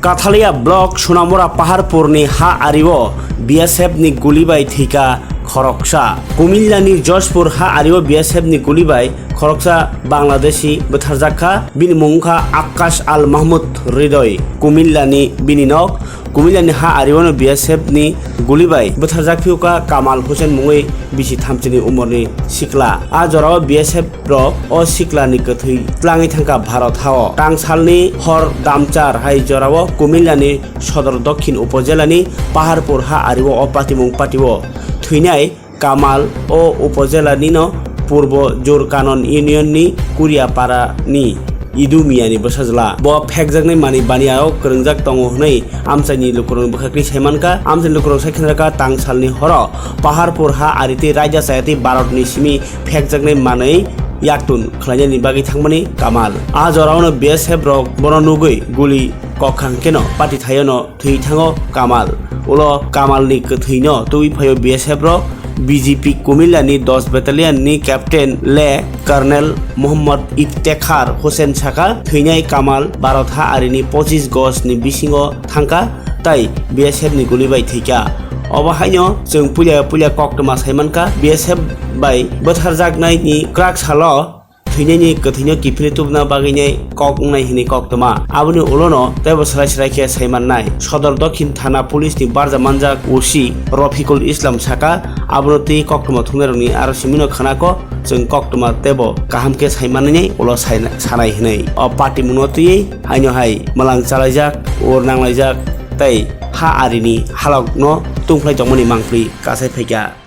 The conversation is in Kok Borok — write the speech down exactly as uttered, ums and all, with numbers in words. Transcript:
Kathalia block Sunamura Paharpurni ha ario B S F ni guli bai thwika khoroksa. Kumillani Joshpur ha ario B S F ni guli bai khoroksa Bangladeshi bwtharjak kha. Bini mung wngkha Akash Al Mahmud Hridoy. Kumillani bini nok. Kumillani ha ariono B S F ni guli bai bwtharjak phiyokha Kamal Hussain mungwi bisi thamchini umorni sikla. A jorao B S F rok o siklani kwthwi tlangwi thangkha Bharat hao. Tangsalni hor damchar hai jorao Kumillani Sodor Dokhin Upojilani Paharpur ha ario o patimung patio thwinai Kamal o upojilanino Purbo Jur Kanon Union ni Kuriaparani Idu Miyani bwsajla. Bo phekjaknai manwi baniya o kwrwngjak tongo hwnwi amchaini lukurokni bwkhakni saimankha. Amchaini lukurok sai khenarkha tangsalni horo Paharpur ha aritwi raida chayatwi Bharatni simi phekjaknai manwi yaktun khlainani bagwi thangmani Kamal. A joraono B S F rok bono nugwi guli kokhang kheno pati thaiono thwi thango Kamal. Ulo Kamalni kwthwino tubui phaio B S F rok. B G P Kumillani dos Battalion ni Captain Le Colonel Mohammad Iftekhar Hussain sakha, thwinai Kamal Bharat ha arini pochis gos ni bisingo thangkha tei B S F ni guli bai thwikha. Obo haino chwng puila puila koktwma saimankha, B S F bai bwtharjaknai ni kwrak salo thwinaini kwthwino kiphilwi tubuna bagwinai kok wngnai hwnwi koktwma. Aboni ulono teibo swrai swrai khe saimannai. Sodor Dokhin Thana Police ni barja manjak O C Rofikul Islam sakha, abono twi koktwma thumnairokni aro simino khwnako chwng koktwma teibo kaham khe saimannai ulo saina-, sanai hwnwi. O patimungno twiwi haino hai mwlang chalaijak, ur nanglaijak tei ha arini halokno tungphlai tongmani mangpli kasai phaikha.